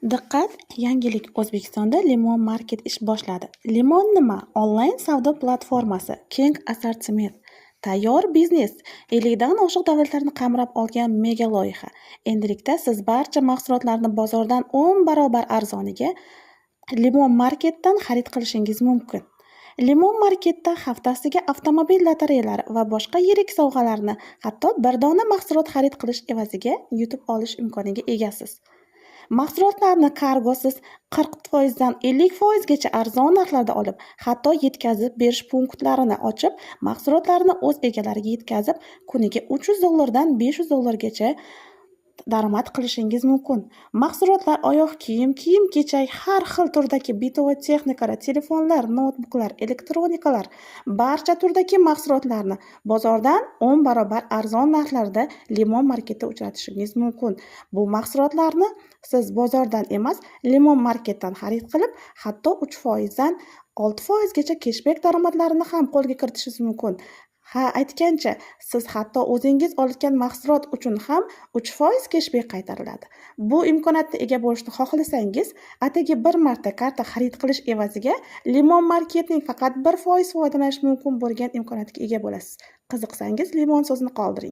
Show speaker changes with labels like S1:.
S1: Diqqat! Yangilik: O'zbekistonda Limon Market ish boshladi. Limon nima? Onlayn savdo platformasi, keng assortiment, tayyor biznes, 50 dan oshiq davlatlarni qamrab olgan mega loyiha. Endilikda siz barcha mahsulotlarni bozordan 10 barobar arzoniga Limon Marketdan xarid qilishingiz mumkin. Limon Marketda haftasiga avtomobil lotereyalari va boshqa yirik sovg'alarni hatto bir dona mahsulot xarid qilish evaziga yutib olish imkoniga egasiz. Mahsulotlarni kargosiz 40% dan 50% gacha arzon narxlarda olib, hatto yetkazib berish punktlarini ochib, mahsulotlarni o'z egalariga yetkazib, kuniga 300 dollardan 500 dollargacha daromad qilishingiz mumkin. Mahsulotlar oyoq kiyim, kiyim-kechak, har xil turdagi бытовой texnikalar, telefonlar, noutbuklar, elektronikalar, barcha turdagi mahsulotlarni bozordan 10 barobar arzon narxlarda Limon Marketda uchratishingiz mumkin. Bu mahsulotlarni siz bozordan emas, Limon Marketdan xarid qilib, hatto 3% dan 6% gacha keshbek daromadlarini ham qo'lga kiritishingiz mumkin. Ha, aytgancha, siz hatto o'zingiz olgan mahsulot uchun ham 3% keshbek qaytariladi. Bu imkoniyatga ega bo'lishni xohlasangiz, atigi bir marta karta xarid qilish evaziga Limon Marketning faqat 1% foydalanish mumkin bo'lgan imkoniyatiga ega bo'lasiz. Qiziqsangiz, limon so'zini qoldiring.